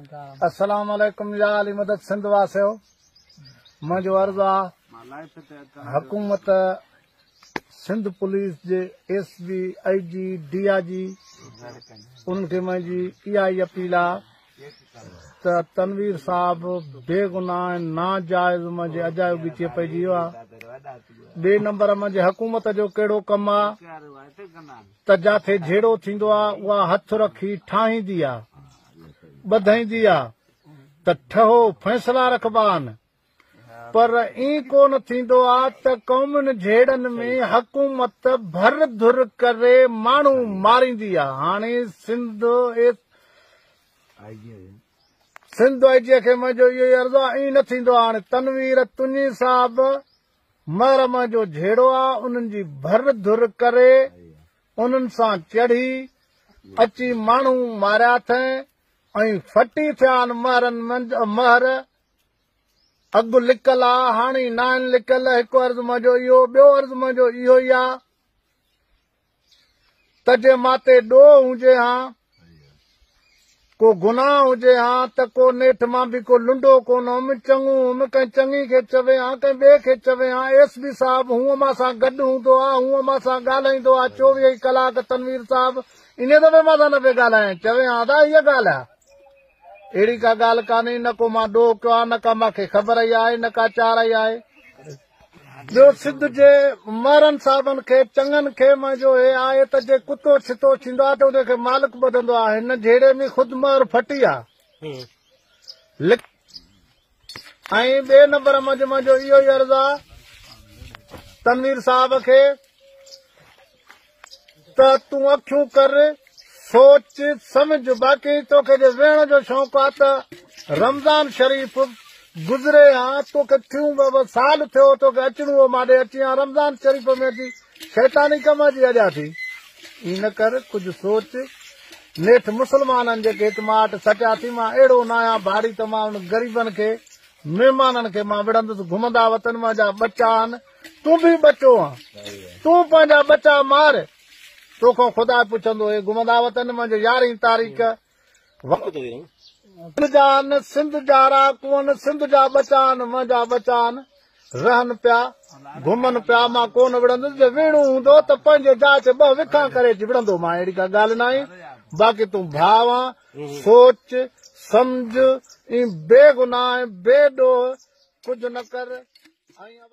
السلام عليڪم يا علي مدد سنڌ واسيو منهنجو عرض آ حڪومت سنڌ پوليس جي S P I G D I G انهن کي منهنجي اها ئي اپيل آ ته تنوير صاحب بيگناهه ۽ ناجائز منهنجي اجايو ڳچيء پئجي ويو آ ٻئي نمبر منهنجي حڪومت جو ڪهڙو ڪم آ ته جاٿي جهيڙو ٿيندو آ اها هٿ رکي ٺاهيندي آ ٻڌائيندي آ ته ٺهو فيصلا رکبا آهن پر ائين ڪو نه ٿيندو آ ته قومن جهيڙن ۾ حڪومت ڀر ڌر ڪري ماڻهو ماريندي آ هاڻي سنڌ سنڌ آء جي کي منهنجو اهو ئي عرض آ ائين نه ٿيندو آ هاڻي تنوير تنيي صاحب مهر منهنجو جهيڙو آ انهن جي ڀر ڌر ڪري انهن سان چڙهي اچي ماڻهو ماريا اٿئين ۽ ڦٽي ٿيا آهن مهرن منجهه مهر اڳ لڪل آ هاڻي ناهن لڪل هڪ عرض منهنجو اهو ٻيو عرض منهنجو اهو ئي آ ته جي ماتي ڏوهه هجي ها، ڪو گناهه هجي ها ته ڪو نيٺ مان به ڪو لنڊو ڪونه هوم، چڱو هوم، ڪنهن چڱي کي چوي ها، ڪنهن ٻئي کي چوي ها، ايس بي صاحب هونء مان سان گڏ هوندو آ، هونء مان سان ڳالهائيندو آ، چوويهه ئي ڪلاڪ تنوير صاحب انهيء دفعي مان سان نه پئي ڳالهايائين، چوي ها ادا هيء ڳالهه آ. اهڙي ڪا ڳالهه ڪانهي، نه ڪو مان ڏوهه ڪيو آ، نه ڪا مان کي خبر ئي آهي، نه ڪا چار ئي آهي. ٻيو سنڌ جي مهرن صاحبن کي چڱن کي منهنجو هي آهي ته جي ڪتو ڇتو ٿيندو آهي ته ان کي مالڪ ٻڌندو آهي. هن جهيڙي ۾ خود مهر ڦٽي آ. ۽ ٻئي نمبر منجهه منهنجو اهو ئي عرض آ تنوير صاحب کي ته تون اکيون ڪر، سوچ، سمجهه، باقي توکي جي ويهڻ جو شوق آ ته رمضان شريف گذري ها، توکي ٿيون به سال ٿيو توکي اچڻو هو ماڏي اچين ها، رمضان شريف ۾ اچي شيطاني ڪم جي اڄا ٿي. ائين نه ڪر، ڪجهه سوچ. نيٺ مسلمانن جيڪي هت ماٽ سٽيا ٿي، مان اهڙو ناهيان ڀاڙي ته مان انهن غريبن کي، مهمانن کي مان وڙهندس، گهمندا وتن منهنجا ٻچا آهن، تون به ٻچو آن، تون پنهنجا ٻچا مار، توکان خدا پڇندو، اي گهمندا وطن منهنجو يارهين تاريخ سنڌ جا آهن، سنڌ جا رهاڪو آهن، سنڌ جا ٻچا آهن، منهنجا ٻچا آهن، رهن پيا، گهمن پيا، مان ڪونه وڙهندس، جي وڙهڻو هوندو ته پنهنجي جاء تي ٻه وکان ڪري اچي وڙهندو مان، اهڙي ڪا ڳالهه ناهي، باقي تون ڀاء آن، سوچ، سمجهه، ۽ بيگناهه ۽ بي ڏوهه ڪجهه نه ڪر، ۽.